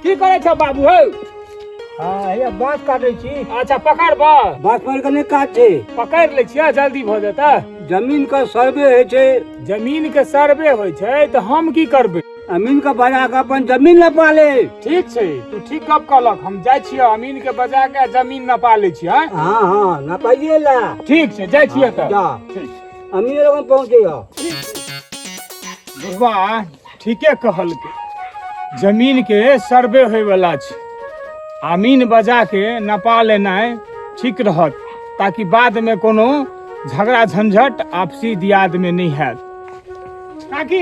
की करै छ बाबू हौ? हाँ, हैया बाँस काटै छी। अच्छा पकड़ब? बाँस पकड़ के नहि काज छै। पकड़ लै छियै, जल्दी भऽ जेतै। जमीन के सर्वे होइ छै। जमीन के सर्वे होइ छै तऽ हम की करबै? अमीन के बजा के अपन जमीन नपा ले। ठीक छै, तू ठीक गप कहलक। हम जाइ छियै अमीन के बजा के जमीन नपा लै छियै। हाँ हाँ, नपाइए ला। ठीक छै, जाइ छियै तऽ। जा। ठीक। अमीन लगन पहुँचे। बुढ़वा ठीके कहलकै, जमीन के सर्वे होय वाला छै। अमीन बजा के नपा लेनाइ ठीक रहत, ताकि बाद में कोनो झगड़ा झंझट आपसी दियाद में नहीं हैत। काकी,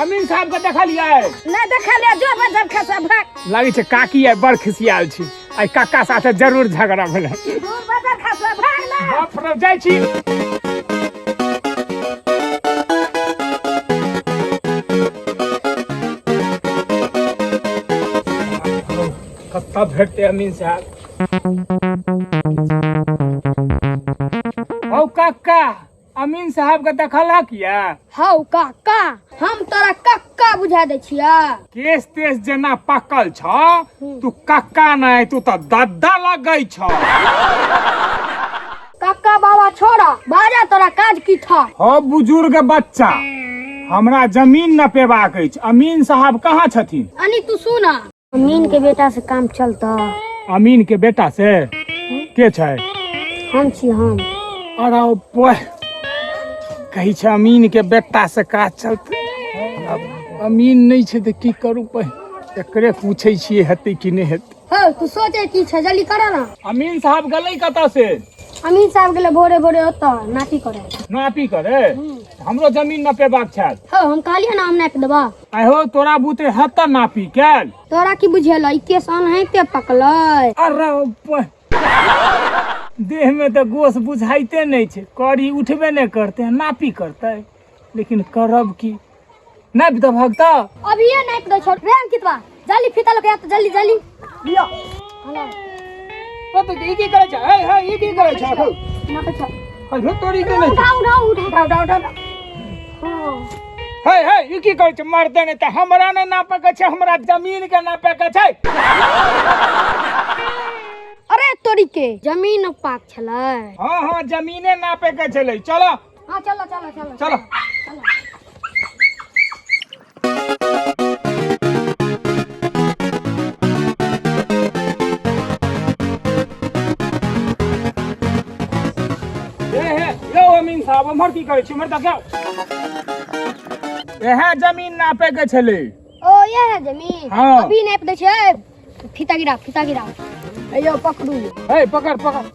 अमीन साहब के देखलियै? नहि देखलियै, जो बजब खसा भाग। लागै छै काकी आइ बड़ खिसियाल छै, आइ काका साथे जरूर झगड़ा भेलै। दूर बजब खसा भाग ना। बाप रे, जाइ छी। कतऽ भेटतै अमीन साहब? हौ काका, अमीन साहब के देखलक या? हौ काका, हम तोरा कक्का बुझा दै छिया। केस तेस जेना पकल छ, तू कक्का नहीं, तू तऽ दद्दा लगै छ। कक्का बाबा छोड़ा, बाजा तोरा काज की था? हो बुजुर्ग बच्चा, हमरा जमीन नपेबाक अछि। अमीन साहब कहाँ छथिन? अनी तू सुना, अमीन के बेटा से काम चलता। अमीन के बेटा से के छै? हम छी हम। अरे पोह, कहै छै अमीन के बेटा से काज चलतै। अब अमीन नहि छै तऽ की करू? पह एकरे पूछै छियै, हेतै कि नहि हेतै। हौ तू सोचे की छै, जल्दी कर ना। अमीन साहब गेलै कतऽ से? अमीन साहब गेलै भोरे भोरे ओतऽ नापी करे। नापी करे? हमरो जमीन नपेबाक छल। हौ हम कहलियै ना हम नापि देबा। आहो तोरा बुते हेतऽ नापी कैल? तोरा की बुझेल, ई केस अनहाइते पकलै। अरे पोह, देह में तऽ गोश बुझाइते नहि छै, करी उठबे नहि करतै, नापी करतै। लेकिन करब की, नापि देबहक तऽ? अभिये नापि दै छौ रे अंकितवा, जल्दी फीता लऽ के आ तऽ जल्दी जल्दी लियो। ओ तऽ ई की करै छै? हे हे, ई की करै छै? हौ नापै छौ। हे, तोरी के नहि। उठा उठा उठा उठा उठा। हाँ हे हे, ई की करै छै? मर्दे नहि तऽ हमरा नहि नापै के छै, हमरा जमीन के नापै के छै। अरे तोरी के जमीन पाक छलै। हाँ हाँ, जमीने नापे के छलै। चलो। हाँ चलो चलो चलो। चलो। हे हे यौ अमीन साहब, उम्हर की करै छी? उम्हर देखियौ, इएह जमीन नापे के छलै। ओ ये है जमीन? हाँ। अभी नाप दै छै। फीता गिरा, फीता गिरा। अयो पकड़ू। हे पकड़ पकड़।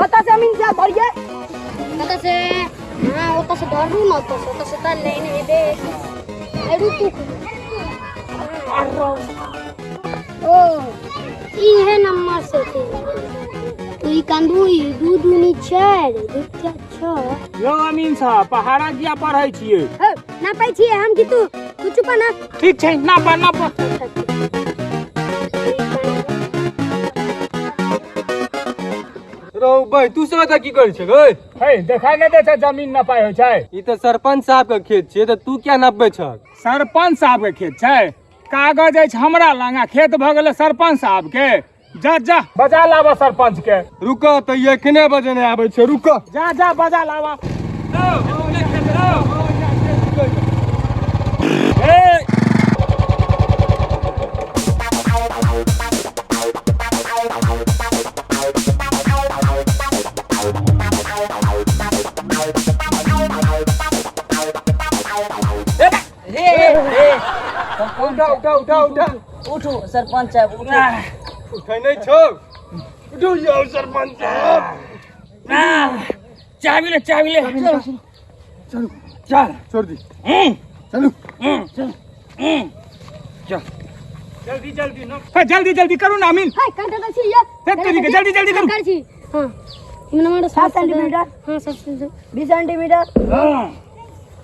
कतऽ से अमीन साहब भरिए? कतऽ से? हाँ ओतऽ से धरू न, ओतऽ से, ओतऽ से तऽ लेने हेबे। ए रुकू। ओ इहे नंबर से थे तो ई कांदू, ई दू दूनी चारि, दू चारि छओ। यौ अमीन साहब, पहाड़ा किया पढ़ै छियै? हौ, नापै छियै हम कि तू? तू चुप ना। ठीक छै, नाप नाप। रौ भाई, तू सब एतऽ की करै छै गै? हे देखाइ नहि दै छै जमीन नपाइ होइ छै? ई तऽ सरपंच साहब के खेत छियै, तऽ तू किया नपबै छह? सरपंच साहब के खेत छै? कागज अछि हमरा लग आ खेत भऽ गेलै सरपंच साहब के। जा जा, बजा लाबऽ सरपंच के। रुक तऽ, एखने बजेने आबै छै, रुक। जा जा, बजा लाबऽ। ए उठा उठा उठा उठा। उठू सरपंच साहब, उठू। उठै नहि छौ? उठू यौ सरपंच साहब। चाबी ले, चाबी ले। चलू चल, छोड़ दी, चलू। जल्दी जल्दी न, हे, जल्दी जल्दी करू ना अमीन। हाय काटे दै छी ये। हे तोरी के, जल्दी जल्दी करू। कर छी। हाँ ई नंबर 7 सेंटीमीटर। हाँ 7 सेंटीमीटर। 20 सेंटीमीटर।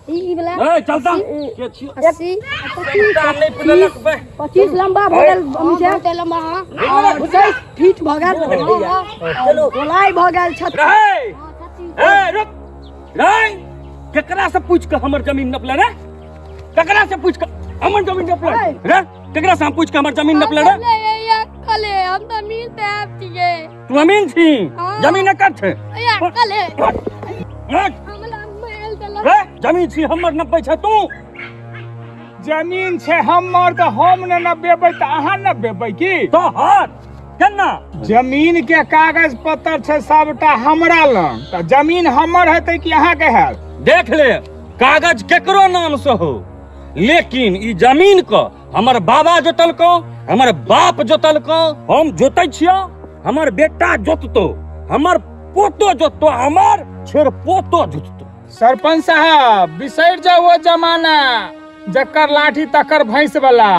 ई ई वाला ए चलता के छियो? 80। नहीं पुलक बे। 25 लंबा भऽ गेल अमीन साहब। बहुत लंबा। हाँ। और 21 फीट भऽ गेल। चलू। गोलाई भऽ गेल 36। रहे ए रुक रे, केकरा से पूछ के हमर जमीन नपले रे? केकरा से पूछ के? हमर जमीन नपले रे? केकरा से हम पूछ के हमर जमीन नपले रे? कले हम तऽ अमीन साहब छियै। तू अमीन छी? हाँ। जमीन एकर छै। कले रे, हमरा मारि देलक। रे, जमीन छी हमर, नपै छै तू? जमीन छै हमर तऽ हम ने नबेबै तऽ अहाँ नबेबै की? तो हाथ केना? जमीन के कागज पत्तर छै सबटा हमरा लग, तऽ जमीन हमर हेतै कि अहाँके हैत? देख ले, कागज केकरो नाम से हो, लेकिन ई जमीन के हमर बाबा जोतलको, हमर बाप जोतलको, हम जोतै छियो, हमर बेटा जोततो, हमर पोतो जोततो, हमर छेर पोतो जोततो। सरपंच साहब, बिसरि जाउ ओ जमाना जकर लाठी तकर भैंस वाला।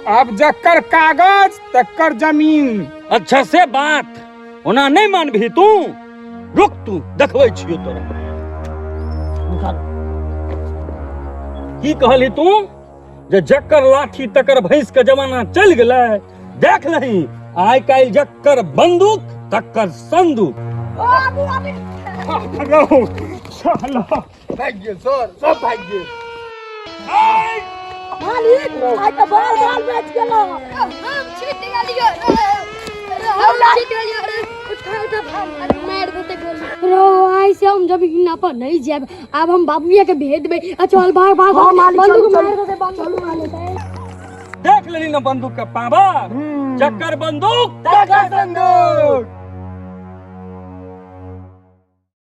अब जकर कागज तकर जमीन। अच्छा से बात, ओना नहीं मानबही तू? रुक तू, देखबै छियो तोरा। की कहली तू जे जकर लाठी तकर भैंस के जमाना चलि गेलै? देख लही, आइ काल्हि जकर बंदूक तकर संदूक। रहो चलो। भागि गेल सर, सब भागि गेल। मालिक, आइ तऽ बाल बाल बचि गेलो। हम छूटि गेलियो रे, हम छूटि गेलियो रे। उठा उठा, भाग, अरे मारि देतै गोली। रो, आइ से हम जमीन नापऽ नहि जायब, आब हम बाबुए के भेज देबै। आ चल, भाग भाग। हाँ, मालिक, चलू, बंदूक चलू। मारि देतै बंदूक। चलू मालिक। देख लेली ना बंदूक के पावर? जकर बंदूक तकर संदूक।